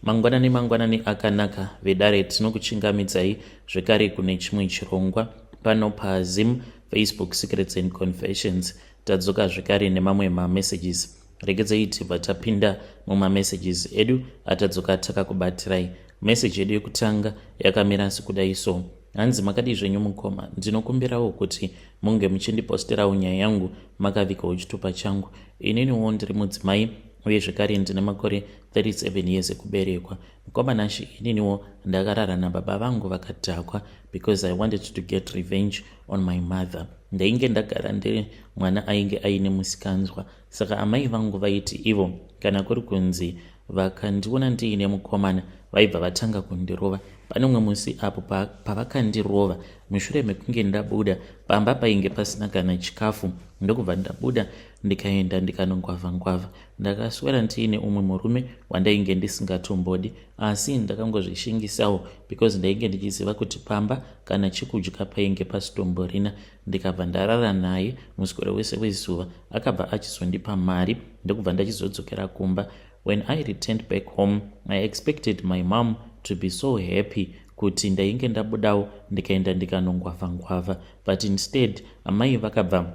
Mangwanani mangwanani akanaka vedare, tinokuchingamidzai zvekare kune chimwe chirongwa pano paZim Facebook Secrets and Confessions. Tadzoka zvekare nemamwe mamessages. Regedzai tibva tapinda mumamessages edu atadzoka takakubatirai. Message yedu yekutanga yakamira sekudai so. Hanzi makadii zvenyu mukoma, ndinokumbirawo kuti munge muchindiposterawo nyaya yangu makavigawo chitupa changu. Ininiwo ndiri mudzimai uye zvekare ndine makore 37 years ekuberekwa. Mukoma Nashe, ininiwo ndakarara nababa vangu vakadhakwa because I wanted to get revenge on my mother. Ndainge ndagara ndiri mwana ainge aine musikanzwa, saka amai vangu vaiti ivo kana kuri kunzi vakandiona ndiine mukomana vaibva vatanga kundirova. Pane umwe musi apo pavakandirova mushure mekunge ndabuda pamba painge pasina kana chikafu, ndokubva ndabuda ndikaenda ndikanongwavha ngwavha. Ndakaswera ndiine umwe murume wandainge ndisingatombodi, asi ndakangozvishingisawo because ndainge ndichiziva kuti pamba kana chekudya painge pasitomborina. Ndikabva ndarara naye muswero wese wezuva. Akabva achizondipa mari ndokubva ndachizodzokera kumba. When I returned back home, I expected my mom to be so happy kuti ndainge ndabudawo ndikaenda ndikanongwavha ngwavha, but instead amai vakabva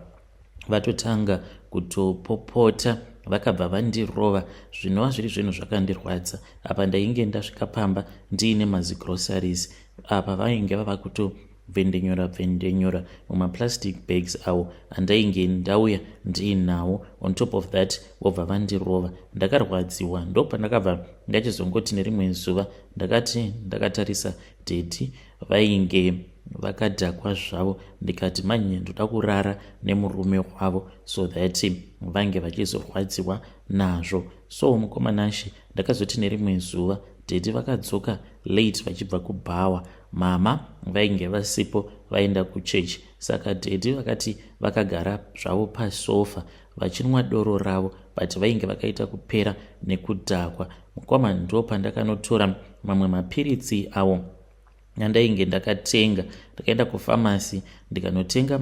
vatotanga kutopopota, vakabva vandirova, zvinova zviri zvinhu zvakandirwadza. Apa ndainge ndasvika pamba ndiine mazigroceries, apa vainge vava kutobvendenyura bvendenyura mumaplastic bags awo andainge ndauya ndiinawo. On top of that vobva vandirova. Ndakarwadziwa. Ndopandakabva ndachizongoti nerimwe zuva ndakati ndakatarisa daddy vainge vakadhakwa zvavo, ndikati manye ndoda kurara nemurume wavo so that vange vachizorwadziwa nazvo. So mukoma Nashe, ndakazoti nerimwe zuva daddy vakadzoka late vachibva kubhawa. Mama vainge vasipo, vaenda kuchechi, saka daddy vakati vakagara zvavo pasofa vachinwa doro ravo, but vainge vakaita kupera nekudhakwa. Mukoma, ndo pandakanotora mamwe mapiritsi awo andainge ndakatenga. Ndakaenda kufamasi ndikanotenga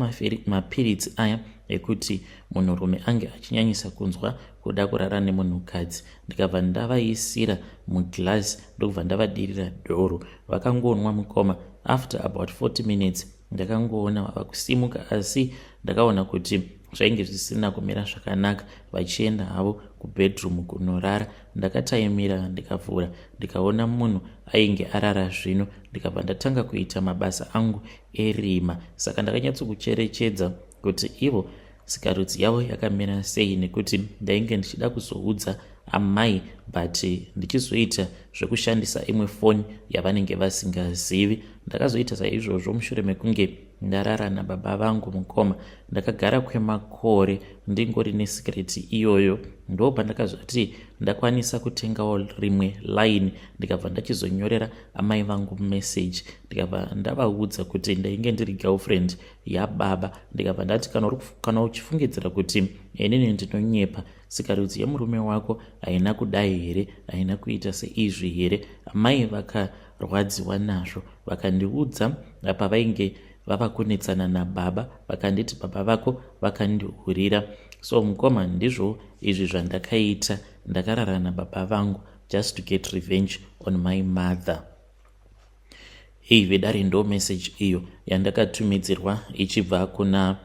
mapiritsi aya ekuti munhurume ange achinyanyisa kunzwa kuda kurara nemunhukadzi. Ndikabva ndavaisira muglass, ndokubva ndavadirira doro, vakangonwa. Mukoma, after about 40 minutes ndakangoona vava kusimuka, asi ndakaona kuti zvainge zvisina kumira zvakanaka, vachienda havo kubedroom kunorara. Ndakataimira, ndikavhura, ndikaona munhu ainge arara zvino. Ndikabva ndatanga kuita mabasa angu erima, saka ndakanyatsokucherechedza kuti ivo sikarudzi yavo yakamira sei, nekuti ndainge ndichida kuzoudza amai, but ndichizoita zvekushandisa imwe foni yavanenge vasingazivi. Ndakazoita saizvozvo mushure mekunge ndarara nababa vangu. Mukoma, ndakagara kwemakore ndingori nesecret iyoyo. Ndo pandakazoti ndakwanisa kutengawo rimwe line, ndikabva ndachizonyorera amai vangu message, ndikabva ndavaudza kuti ndainge ndiri girlfriend yababa. Ndikabva ndati kana uchifungidzira kuti inini ndinonyepa, sikarudzi yemurume wako haina kudai here? Haina kuita seizvi here? Amai vakarwadziwa nazvo, vakandiudza apa vainge vava kunetsana nababa, vakanditi baba vako vakandihurira. So mukoma, ndizvo izvi zvandakaita. Ndakarara nababa vangu just to get revenge on my mother. Hei vedare, ndo message iyo yandakatumidzirwa ichibva kuna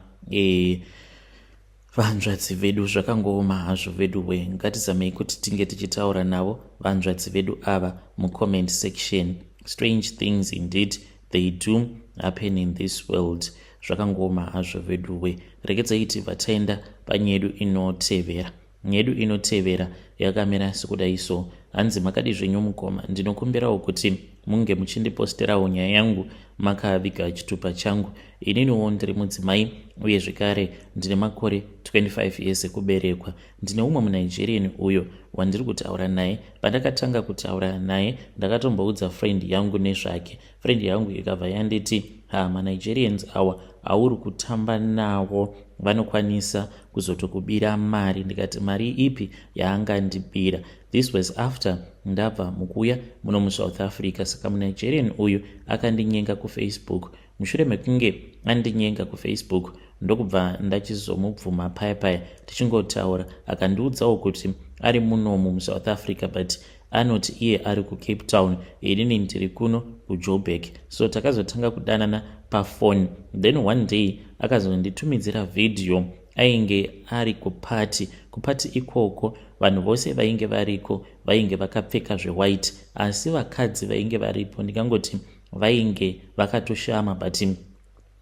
vanzvadzi vedu. Zvakangooma hazvo vedu we. Ngatizamei kuti tinge tichitaura navo vanzvadzi vedu ava mucomment section. Strange things indeed, they do happen in this world. Zvakangooma hazvo vedu we. Regedzai tibva taenda panyedu inotevera. Nyedu inotevera yakamira sekudai so. Hanzi makadi zvenyu mukoma, ndinokumbirawo kuti munge muchindiposterawo nyaya yangu makaviga chitupa changu. Ininiwo ndiri mudzimai uye zvekare ndine makore 25 years ekuberekwa. Ndine umwe muNigerian uyo wandiri kutaura naye. Pandakatanga kutaura naye ndakatomboudza friend yangu nezvake. Friend yangu ikabva yanditi, "Ha, maNigerians awa auri kutamba nawo vanokwanisa kuzotokubira mari." Ndikati, "Mari ipi yaangandibira?" This was after ndabva mukuuya muno muSouth Africa. Saka muNigerian uyu akandinyenga kuFacebook. Mushure mekunge andinyenga kuFacebook, ndokubva ndachizomubvuma paya paya tichingotaura. Akandiudzawo kuti ari munomu muSouth Africa, but Anoti iye ari kuCape Town, inini ndiri kuno kuJoburg. So takazotanga kudanana pafoni, then one day akazonditumidzira vhidhiyo. Ainge ari kupati. Kupati ikoko vanhu vose vainge variko vainge vakapfeka zvewhite, asi vakadzi vainge varipo, ndingangoti vainge vakatoshama, but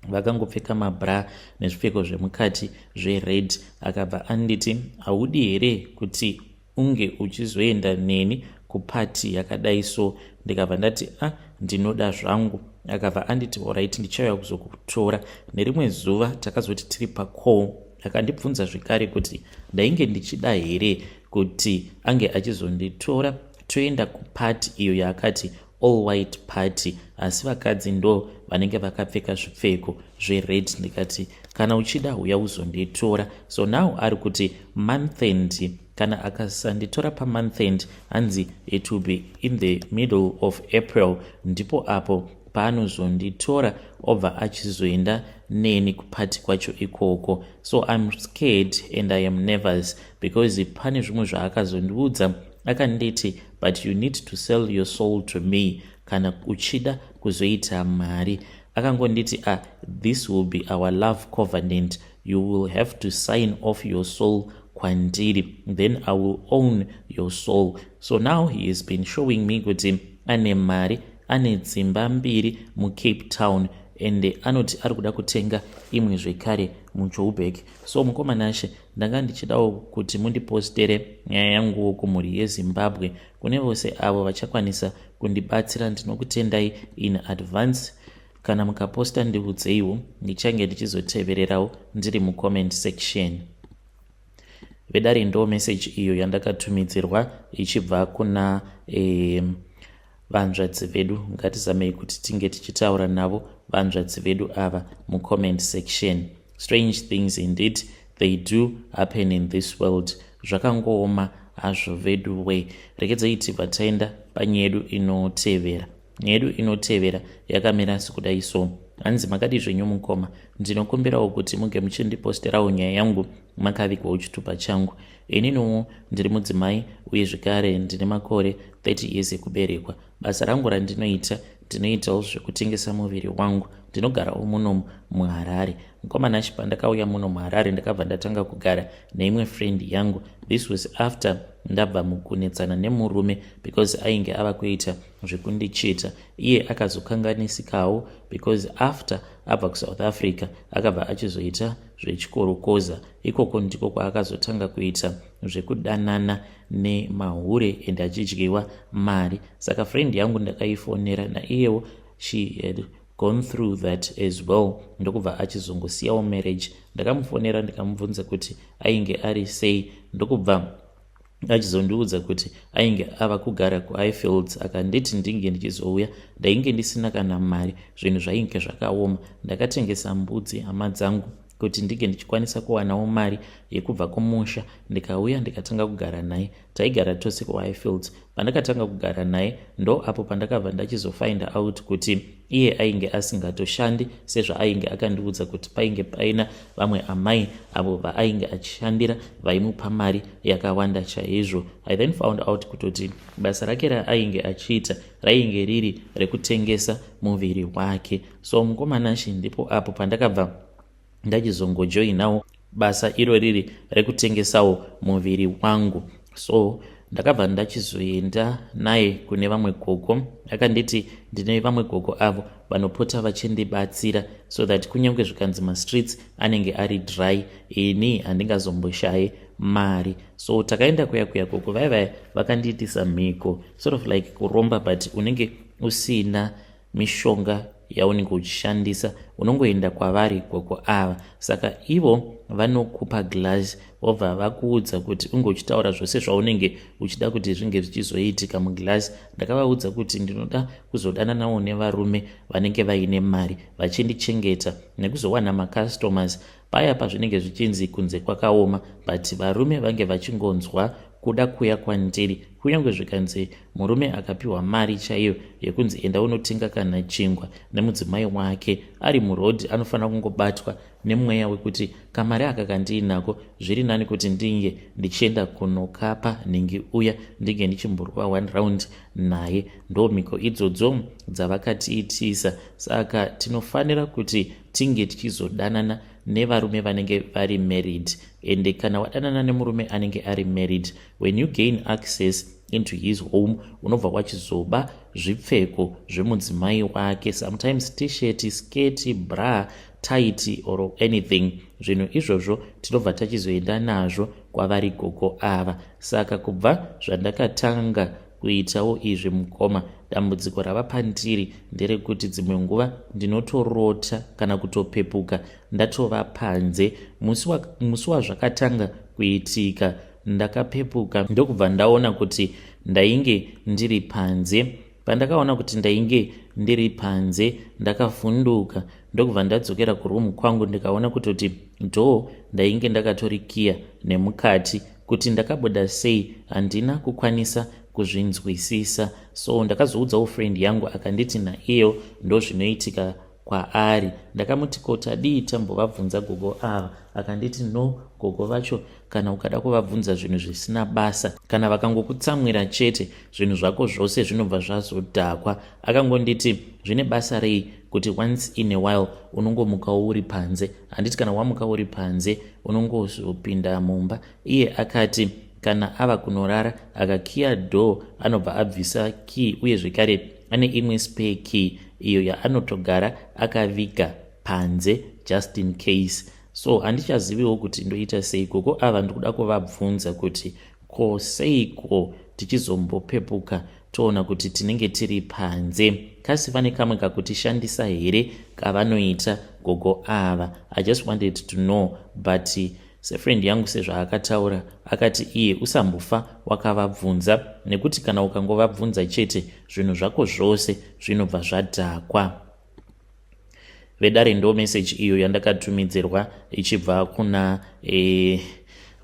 vakangopfeka mabra nezvipfeko zvemukati zvered. Akabva anditi, "Haudi here kuti unge uchizoenda neni kupati yakadai so?" Ndikabva ndati, "A ah, ndinoda zvangu." Akabva anditi, "Alright, ndichauya kuzokutora nerimwe zuva." Takazoti tiri pacall, akandibvunza zvekare kuti ndainge ndichida here kuti ange achizonditora toenda kupati iyo yaakati all white party, asi vakadzi ndo vanenge vakapfeka zvipfeko zvered. Ndikati, "Kana uchida, uya uzonditora." So now ari kuti month end, kana akasanditora pamonth end, hanzi it will be in the middle of April, ndipo apo paanozonditora obva achizoenda neni kupati kwacho ikoko. So I'm scared and I am nervous because pane zvimwe zvaakazondiudza. Akanditi, "But you need to sell your soul to me kana uchida kuzoita mari." Akangonditi, "Ah, this will be our love covenant. You will have to sign off your soul kwandiri, then I will own your soul." So now he has been showing me kuti ane mari, ane dzimba mbiri muCape Town, ende anoti ari kuda kutenga imwe zvekare muJoburg. So mukoma Nashe, ndanga ndichidawo kuti mundipostere nyaya yanguwo kumhuri yeZimbabwe. Kune vose avo vachakwanisa kundibatsira, ndinokutendai in advance. Kana mukaposta, ndiudzeiwo, ndichange ndichizotevererawo ndiri mucomment section. Vedare, ndo meseji iyo yandakatumidzirwa ichibva kuna vanzvadzi vedu. Ngatizamei kuti tinge tichitaura navo vanzvadzi vedu ava mucomment section. Strange things indeed, they do happen in this world. Zvakangooma hazvo vedu we. Rekedzai tibva taenda panyaya yedu inotevera. Nyaya yedu inotevera yakamira sekudai so. Hanzi, "Makadi zvenyu mukoma? Ndinokumbirawo kuti munge muchindiposterawo nyaya yangu makavigwawo chitupa changu. Ininiwo ndiri mudzimai uye zvekare ndine makore 30 years ekuberekwa. Basa rangu randinoita, ndinoitawo zvekutengesa muviri wangu. Ndinogarawo muno muHarare. Mukoma Nashi, pandakauya muno muHarare, ndakabva ndatanga kugara neimwe friend yangu. This was after ndabva mukunetsana nemurume because ainge ava kuita zvekundichita. Iye akazokanganisikawo because after abva kuSouth Africa, akabva achizoita zvechikorokoza. Ikoko ndiko kwaakazotanga kuita zvekudanana nemahure and achidyiwa mari. Saka friend yangu ndakaifonera, naiyewo she had gone through that as well, ndokubva achizongosiyawo marriage. Ndakamufonera, ndikamubvunza kuti ainge ari sei, ndokubva achizondiudza kuti ainge ava kugara kuHighfields. Akanditi ndinge ndichizouya. Ndainge ndisina kana mari, zvinhu zvainge zvakaoma. Ndakatengesa mbudzi, hama dzangu, kuti ndinge ndichikwanisa kuwanawo mari yekubva kumusha. Ndikauya, ndikatanga kugara naye. Taigara tose kuHighfields. Pandakatanga kugara naye, ndo apo pandakabva ndachizofind out kuti iye ainge asingatoshandi sezvaainge akandiudza kuti painge paina vamwe amai avo vaainge achishandira vaimupa mari yakawanda chaizvo. I then found out kutoti basa rake raainge achiita rainge riri rekutengesa muviri wake. So mukoma Nashi, ndipo apo pandakabva ndachizongojoinawo basa iro riri rekutengesawo muviri wangu. So ndakabva ndachizoenda naye kune vamwe gogo. Akanditi ndine vamwe gogo avo vanopota vachindibatsira so that kunyange zvikanzi mastreets anenge ari dry, ini handingazomboshaye mari. So takaenda kuya kuya. Gogo vaya vaya vakandiitisa mhiko, sort of like kuromba, but unenge usina mishonga yaunenge uchishandisa, unongoenda kwavari gogo ava. Saka ivo vanokupa glass, vobva vakuudza kuti unge uchitaura zvose zvaunenge uchida kuti zvinge zvichizoitika muglass. Ndakavaudza kuti ndinoda kuzodananawo nevarume vanenge vaine mari, vachindichengeta nekuzowana macustomers paya pazvinenge zvichinzi kunze kwakaoma, but varume vange vachingonzwa kuda kuya kwandiri." Kunyange zvikanzi murume akapiwa mari chaiyo yekunzi enda unotenga kana chingwa nemudzimai wake ari murodhi, anofanira kungobatwa nemweya wekuti kamari aka kandiinako zviri nani kuti ndinge ndichienda kunokapa nhingi uya, ndinge ndichimborwa one round naye. Ndo mhiko idzodzo dzavakatiitisa. Saka tinofanira kuti tinge tichizodanana nevarume vanenge vari married. Ende kana wadanana nemurume anenge ari married, when you gain access into his home, unobva wachizoba zvipfeko zvemudzimai wake, sometimes T-shirt, skirt, bra, tight or anything. Zvinhu izvozvo tinobva tachizoenda nazvo kwavari gogo ava. Saka kubva zvandakatanga kuitawo izvi, mukoma, dambudziko rava pandiri nderekuti dzimwe nguva ndinotorota kana kutopepuka ndatova panze. Musi wazvakatanga kuitika, ndakapepuka ndokubva ndaona kuti ndainge ndiri panze. Pandakaona kuti ndainge ndiri panze, ndakavhunduka ndokubva ndadzokera kurumu kwangu, ndikaona kutoti door ndainge ndakatorikiya nemukati. Kuti ndakabuda sei handina kukwanisa kuzvinzwisisa. So ndakazoudzawo friend yangu, akanditi naiyo ndo zvinoitika kwaari. Ndakamuti, "Ko tadii tambovabvunza gogo ava?" Akanditi, "No, gogo vacho kana ukada kuvabvunza zvinhu zvisina basa, kana vakangokutsamwira chete, zvinhu zvako zvose zvinobva zvazodhakwa." Akangonditi, "Zvine basa rei kuti once in a while unongomukawo uri panze? Handiti kana wamuka uri panze unongozopinda mumba?" Iye akati kana ava kunorara akakiya door, anobva abvisa key, uye zvekare ane imwe spare key iyo yaanotogara akaviga panze just in case. So handichaziviwo kuti ndoita sei. Gogo ava ndikuda kuvabvunza kuti ko seiko tichizombopepuka toona kuti tinenge tiri panze? Kasi vane kamwe kakutishandisa here kavanoita gogo ava? I just wanted to know. But sefriend yangu sezvaakataura, akati iye usambofa wakavabvunza, nekuti kana ukangovabvunza chete, zvinhu zvako zvose zvinobva zvadhakwa. Vedare, ndo meseji iyo yandakatumidzirwa ichibva kuna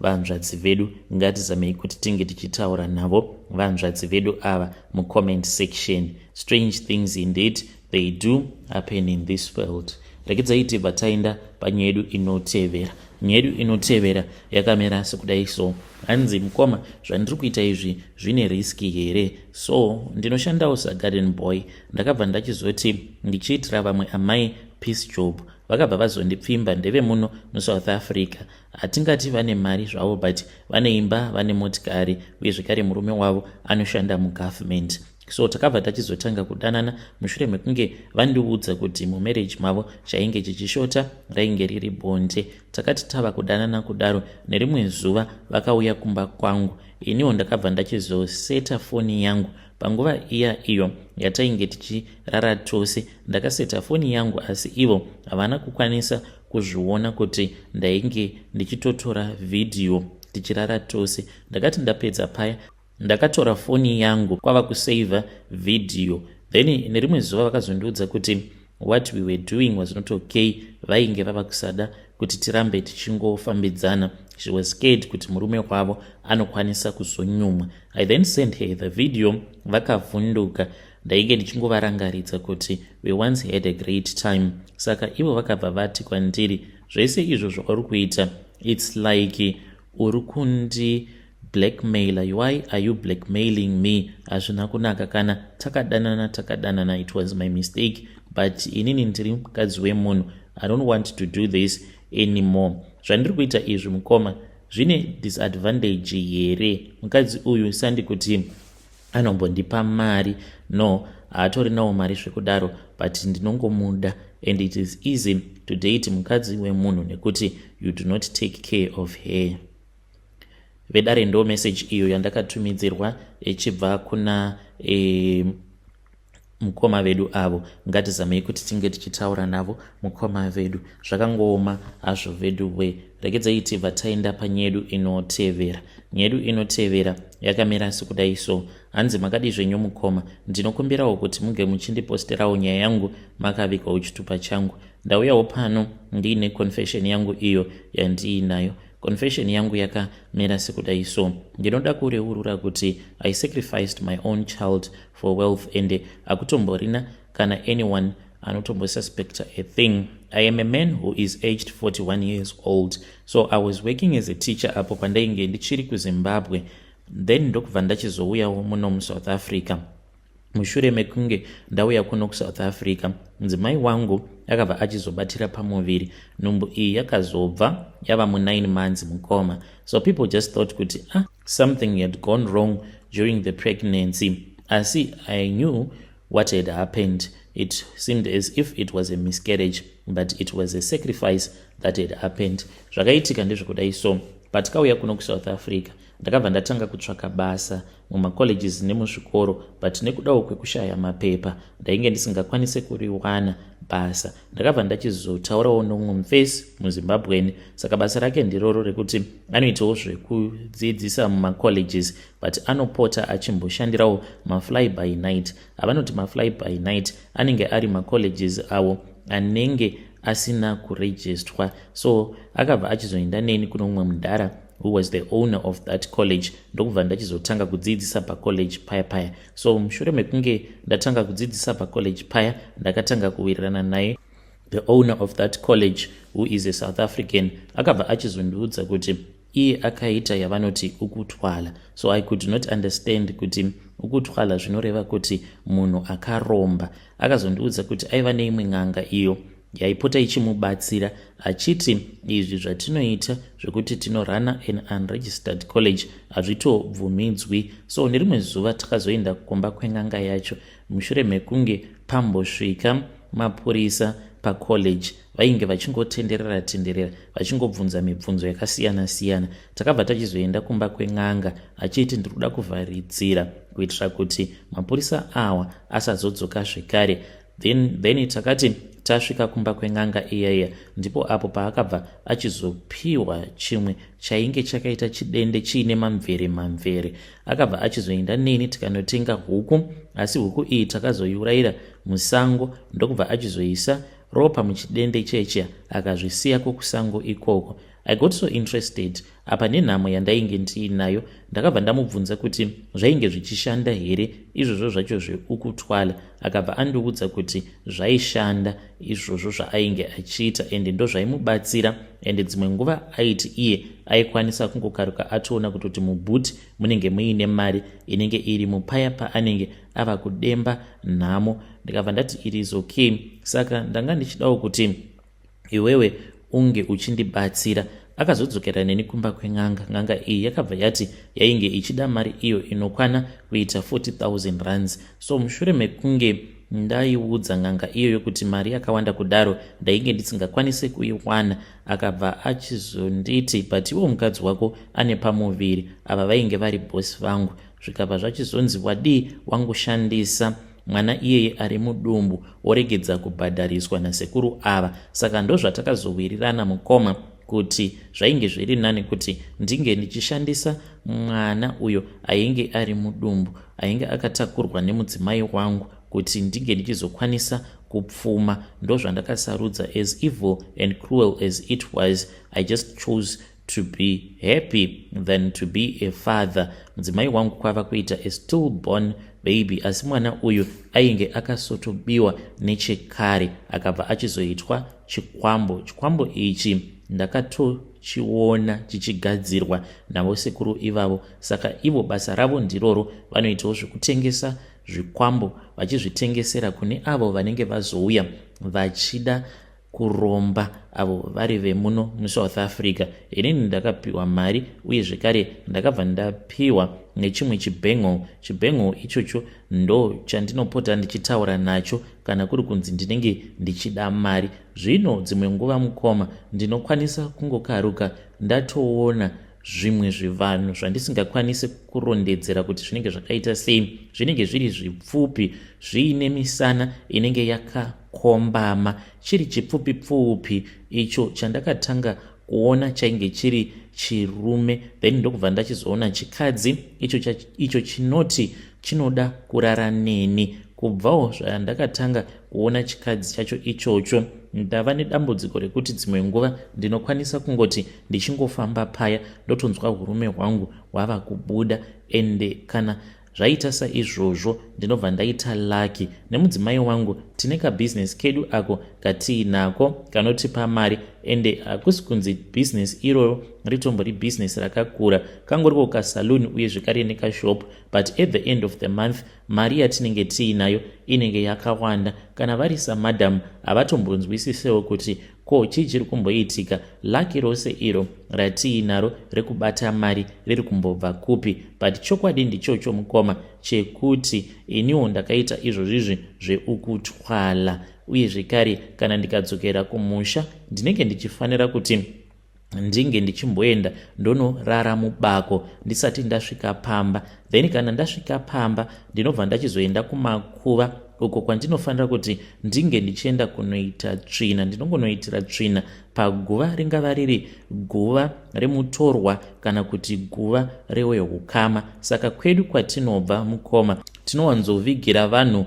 vanzvadzi vedu. Ngatizamei kuti tinge tichitaura navo vanzvadzi vedu ava mucomment section. Strange things indeed, they do happen in this world. Rekedzai tibva taenda panyaya yedu inotevera. Nyaya yedu inotevera yakamira sekudai so. Hanzi, "Mukoma, zvandiri kuita izvi zvine risk here?" So ndinoshandawo sagarden boy. Ndakabva ndachizoti ndichiitira vamwe amai piece job, vakabva vazondipfimba. Ndeve muno muSouth Africa. Hatingati vane mari zvavo, but vane imba, vane motikari, uye zvekare murume wavo anoshanda mugovernment. So takabva tachizotanga kudanana mushure mekunge vandiudza kuti mumarriage mavo chainge chichishota rainge riri bonde. Takati tava kudanana kudaro, nerimwe zuva vakauya kumba kwangu. Iniwo ndakabva ndachizoseta foni yangu panguva iya iyo yatainge tichirara tose. Ndakaseta foni yangu, asi ivo havana kukwanisa kuzviona kuti ndainge ndichitotora vhidhiyo tichirara tose. Ndakati ndapedza paya, ndakatora foni yangu kwava kuseivha vhidhiyo. Then nerimwe zuva vakazondiudza kuti what we were doing was not okay. Vainge vava kusada kuti tirambe tichingofambidzana. She was scared kuti murume wavo anokwanisa kuzonyumwa. I then sent her the video, vakavhunduka. Ndainge ndichingovarangaridza kuti we once had a great time. Saka ivo vakabva vati kwandiri, "Zvese izvo zvauri kuita, it's like uri kundi blackmailer. Why are you blackmailing me? Hazvina kunaka. Kana takadanana, takadanana. It was my mistake, but inini ndiri mukadzi wemunhu. I don't want to do this anymore. Zvandiri kuita izvi, mukoma, zvine disadvantage here? Mukadzi uyu sandi kuti anombondipa mari. No, haatorinawo mari zvekudaro, but ndinongomuda and it is easy to date mukadzi wemunhu nekuti you do not take care of her." Vedare, ndo message iyo yandakatumidzirwa ichibva kuna mukoma vedu avo. Ngatizamei kuti tinge tichitaura navo mukoma vedu. Zvakangooma hazvo vedu we. Regedzai tibva taenda panyedu inotevera. Nyedu inotevera yakamira sekudai so. Hanzi, "Makadi zvenyu mukoma? Ndinokumbirawo kuti muge muchindiposterawo nyaya yangu makavigawo chitupa changu. Ndauyawo pano ndiine confession yangu iyo yandiinayo. Confession yangu yakamira sekudai. So ndinoda kureurura kuti I sacrificed my own child for wealth, and hakutomborina kana anyone anotombosuspecta a thing. I am a man who is aged 41 years old. So I was working as a teacher apo pandainge ndichiri kuZimbabwe, then ndokubva ndachizouyawo muno muSouth Africa. Mushure mekunge ndauya kuno kuSouth Africa, mudzimai wangu akabva achizobatira pamuviri. Nhumbu iyi yakazobva yava mu9 months, mukoma. So people just thought kuti, ah, something had gone wrong during the pregnancy, asi I knew what had happened. It seemed as if it was a miscarriage, but it was a sacrifice that had happened. Zvakaitika ndezvekudai. So patikauya kuno kuSouth Africa, ndakabva ndatanga kutsvaka basa mumacolleges nemuzvikoro, but nekudawo kwekushaya mapepa ndainge ndisingakwanisi kuriwana basa. Ndakabva ndachizotaurawo nomumwe mufesi muZimbabweni. Saka basa rake ndiroro rekuti anoitawo zvekudzidzisa mumacolleges, but anopota achimboshandirawo mafly by night. Avanoti mafly by night anenge ari macolleges avo anenge asina kurejistwa. So akabva achizoenda neni kuno mumwe mudhara who was the owner of that college, ndokubva ndachizotanga kudzidzisa pacollege paya paya. So mushure mekunge ndatanga kudzidzisa pacollege paya, ndakatanga kuwirirana naye, the owner of that college, who is a South African. Akabva achizondiudza kuti iye akaita yavanoti ukuthwala. So I could not understand kuti ukuthwala zvinoreva kuti munhu akaromba. Akazondiudza kuti aiva neimwe n'anga iyo yaipota ichimubatsira, achiti izvi zvatinoita zvekuti tinorana an unregistered college hazvitobvumidzwi. So nerimwe zuva takazoenda kumba kwen'anga yacho mushure mekunge pambosvika mapurisa pacollege. Vainge vachingotenderera tenderera, vachingobvunza mibvunzo yakasiyana-siyana. Takabva tachizoenda kumba kwen'anga, achiti ndiri kuda kuvharidzira kuitira kuti mapurisa awa asazodzoka zvekare. Then takati tasvika kumba kwen'anga iyaiya, ndipo apo paakabva achizopiwa chimwe chainge chakaita chidende chiine mamvere mamvere. Akabva achizoenda neni tikanotenga huku, asi huku iyi takazoiurayira musango, ndokubva achizoisa ropa muchidende cheche, akazvisiyako kusango ikoko. I got so interested apa nenhamo yandainge ndiinayo. Ndakabva ndamubvunza kuti zvainge zvichishanda here izvozvo zvacho zveukuthwala. Akabva andiudza kuti zvaishanda izvozvo zvaainge achiita, ende ndozvaimubatsira. Ende dzimwe nguva aiti iye aikwanisa kungokaruka atoona kutoti mubhuti munenge muine mari inenge iri mupaya paanenge ava kudemba nhamo. Ndikabva ndati, "It is okay, saka ndanga ndichidawo kuti iwewe unge uchindibatsira." Akazodzokera neni kumba kwen'anga. N'anga iyi yakabva yati yainge ichida mari iyo inokwana kuita 40 000 rands. So mushure mekunge ndaiudza n'anga iyoyo kuti mari yakawanda kudaro ndainge ndisingakwanisi kuiwana, akabva achizonditi, "But iwo mukadzi wako ane pamuviri." Ava vainge vari bhosi vangu. Zvikabva zvachizonzi, "Wadii wangoshandisa mwana iyeye ari mudumbu, woregedza kubhadhariswa nasekuru ava?" Saka ndozvatakazowirirana, mukoma, kuti zvainge zviri nani kuti ndinge ndichishandisa mwana uyo ainge ari mudumbu, ainge akatakurwa nemudzimai wangu, kuti ndinge ndichizokwanisa kupfuma. Ndozvandakasarudza. As evil and cruel as it was, I just chose to be happy than to be a father. Mudzimai wangu kwava kuita a stillborn baby, asi mwana uyu ainge akasotobiwa nechekare, akabva achizoitwa chikwambo. Chikwambo ichi ndakatochiona chichigadzirwa navo sekuru ivavo. Saka ivo basa ravo ndiroro, vanoitawo zvekutengesa zvikwambo, vachizvitengesera kune avo vanenge vazouya vachida kuromba, avo vari vemuno muSouth Africa. Inini ndakapiwa mari, uye zvekare ndakabva ndapiwa nechimwe chibangle. Chibangle ichocho ndo chandinopota ndichitaura nacho kana kuri kunzi ndinenge ndichida mari. Zvino dzimwe nguva, mukoma, ndinokwanisa kungokaruka ndatoona zvimwe zvivanhu zvandisingakwanisi kurondedzera kuti zvinenge zvakaita sei. Zvinenge zviri zvipfupi, zviine misana inenge yakakombama, chiri chipfupi pfupi. Icho chandakatanga kuona chainge chiri chirume, then ndokubva ndachizoona chikadzi icho, icho chinoti chinoda kurara neni. Kubvawo zvandakatanga kuona chikadzi chacho ichocho, ndava nedambudziko rekuti dzimwe nguva ndinokwanisa kungoti ndichingofamba paya ndotonzwa hurume hwangu hwava kubuda, ende kana zvaita saizvozvo ndinobva ndaita lucky. Nemudzimai wangu tine kabhizinesi kedu ako katiinako kanotipa mari, ende hakusi kunzi bhizinesi iroro ritombori bhizinesi rakakura, kangoriko kasaluni uye zvekare nekashop, but at the end of the month mari yatinenge tiinayo inenge yakawanda. Kana vari samadam, havatombonzwisisewo kuti ko chii chiri kumboitika, lucky rose iro ratiinaro rekubata mari riri kumbobva kupi. But chokwadi ndichocho, mukoma, chekuti iniwo ndakaita izvozvizvi zveukutwala, uye zvekare kana ndikadzokera kumusha ndinenge ndichifanira kuti ndinge ndichimboenda ndonorara mubako ndisati ndasvika pamba. Then kana ndasvika pamba ndinobva ndachizoenda kumakuva uko kwandinofanira kuti ndinge ndichienda kunoita tsvina. Ndinongonoitira tsvina paguva, ringava riri guva remutorwa kana kuti guva rewehukama. Saka kwedu kwatinobva, mukoma, tinowanzovigira vanhu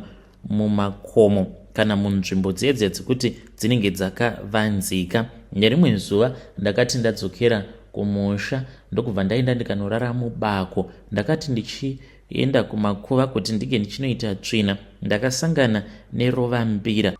mumakomo kana munzvimbo dzedze dzekuti dzinenge dzakavanzika. Nerimwe zuva ndakati ndadzokera kumusha ndokubva ndaenda ndikanorara mubako. Ndakati ndichienda kumakuva kuti ndinge ndichinoita tsvina, ndakasangana nerovambira.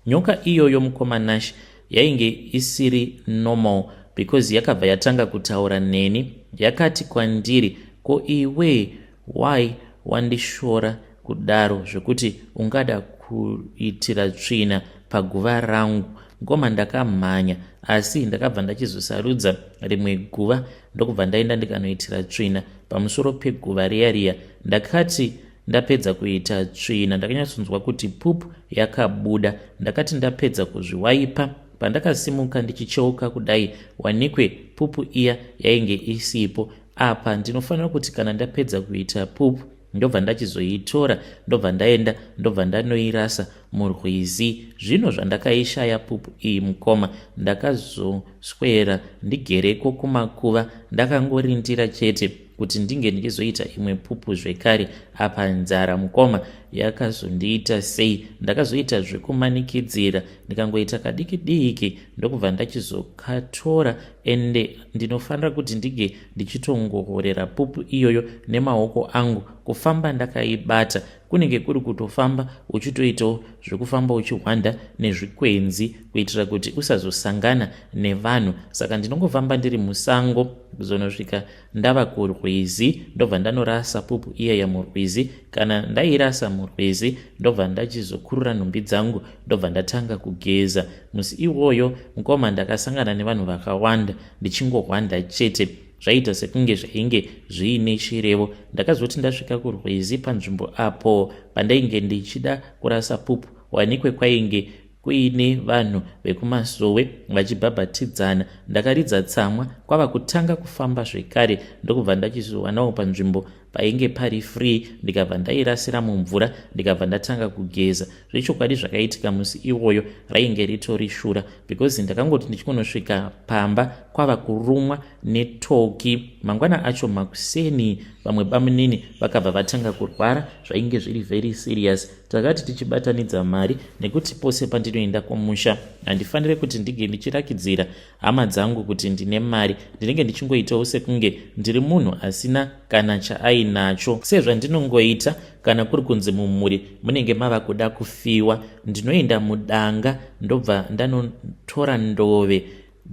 Nyoka iyoyo, mukoma Nash, yainge isiri normal because yakabva yatanga kutaura neni. Yakati kwandiri, "Ko iwe, why wandishora kudaro zvekuti ungada kuitira tsvina paguva rangu?" Ngoma, ndakamhanya, asi ndakabva ndachizosarudza rimwe guva ndokubva ndaenda ndikanoitira tsvina pamusoro peguva riya riya. Ndakati ndapedza kuita tsvina, ndakanyatsonzwa kuti pupu yakabuda. Ndakati ndapedza kuzviwaipa, pandakasimuka ndichicheuka kudai, wanikwe pupu iya yainge isipo. Apa ndinofanira kuti kana ndapedza kuita pupu ndobva ndachizoitora, ndobva ndaenda, ndobva ndanoirasa murwizi. Zvino zvandakaishaya pupu iyi, mukoma, ndakazoswera ndigereko kumakuva ndakangorindira chete kuti ndinge ndichizoita imwe pupu zvekare. Apa nzara, mukoma, yakazondiita sei, ndakazoita zvekumanikidzira, ndikangoita kadiki diki ndokubva ndachizokatora. Ende ndinofanira kuti ndinge ndichitongohorera pupu iyoyo nemaoko angu. Kufamba ndakaibata kunenge kuri kutofamba uchitoitawo zvekufamba uchihwanda nezvikwenzi kuitira kuti usazosangana nevanhu. Saka ndinongofamba ndiri musango kuzonosvika ndava kurwizi, ndobva ndanorasa pupu iyaya murwizi. Kana ndairasa murwizi, ndobva ndachizokurura nhumbi dzangu, ndobva ndatanga kugeza. Musi iwoyo, mukoma, ndakasangana nevanhu vakawanda ndichingohwanda chete. Zvaiita sekunge zvainge zviine chirevo. Ndakazoti ndasvika kurwizi, panzvimbo apo pandainge ndichida kurasa pupu, wanikwe kwainge kuine vanhu vekumasowe vachibhabhatidzana. Ndakaridza tsamwa kwava kutanga kufamba zvekare, ndokubva ndachizowanawo panzvimbo painge pari free, ndikabva ndairasira mumvura, ndikabva ndatanga kugeza. Zvechokwadi, zvakaitika musi iwoyo rainge ritori shura because ndakangoti ndichingonosvika pamba kwava kurumwa netoki. Mangwana acho makuseni vamwe bamunini vakabva vatanga kurwara, zvainge zviri very serious. Takati tichibatanidza mari, nekuti pose pandinoenda kumusha handifaniri kuti ndinge ndichirakidzira hama dzangu kuti ndine mari. Ndinenge ndichingoitawo sekunge ndiri munhu asina kana chaainacho, sezvandinongoita kana kuri kunzi mumhuri munenge mava kuda kufiwa. Ndinoenda mudanga ndobva ndanotora ndove.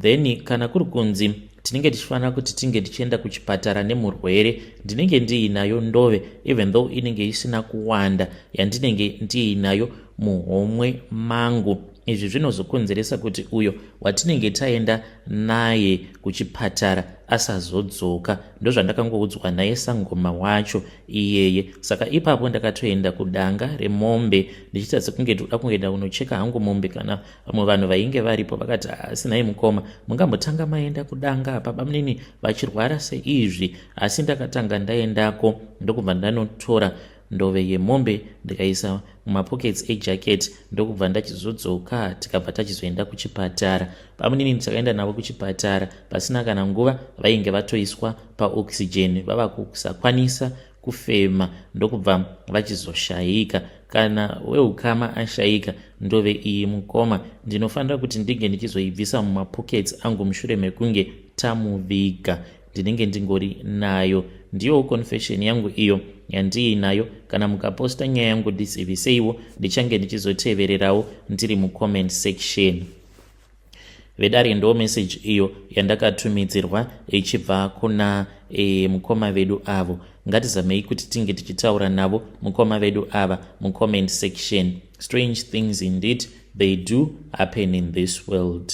Then kana kuri kunzi tinenge tichifanira kuti tinge tichienda kuchipatara nemurwere, ndinenge ndiinayo ndove, even though inenge isina kuwanda yandinenge ndiinayo muhomwe mangu. Izvi zvinozokonzeresa kuti uyo watinenge taenda naye kuchipatara asazodzoka. Ndozvandakangoudzwa naye sangoma wacho iyeye. Saka ipapo ndakatoenda kudanga remombe ndichiita sekunge ndikuda kungoenda kunocheka hangu mombe. Kana vamwe vanhu vainge varipo vakati, "Asi nhai mukoma, mungambotanga maenda kudanga apa bamunini vachirwara seizvi?" Asi ndakatanga ndaendako, ndokubva ndanotora ndove yemombe, ndikaisa mumapokets ejacket, ndokubva ndachizodzoka. Tikabva tachizoenda kuchipatara. Bamunini takaenda navo kuchipatara, pasina kana nguva vainge vatoiswa paoxygen, vava kusakwanisa. kufema ndokubva vachizoshayika. Kana weukama ashayika, ndove iyi mukoma ndinofanira kuti ndinge ndichizoibvisa mumapockets angu mushure mekunge tamuviga. Ndinenge ndingori nayo. Ndiyowo confession yangu iyo yandiinayo. Kana mukaposta nyaya yangu, ndiziviseiwo, ndichange ndichizotevererawo ndiri mucomment section. Vedare, ndo message iyo yandakatumidzirwa ichibva kuna mukoma vedu avo. Ngatizamei kuti tinge tichitaura navo mukoma vedu ava mucomment section. Strange things indeed, they do happen in this world.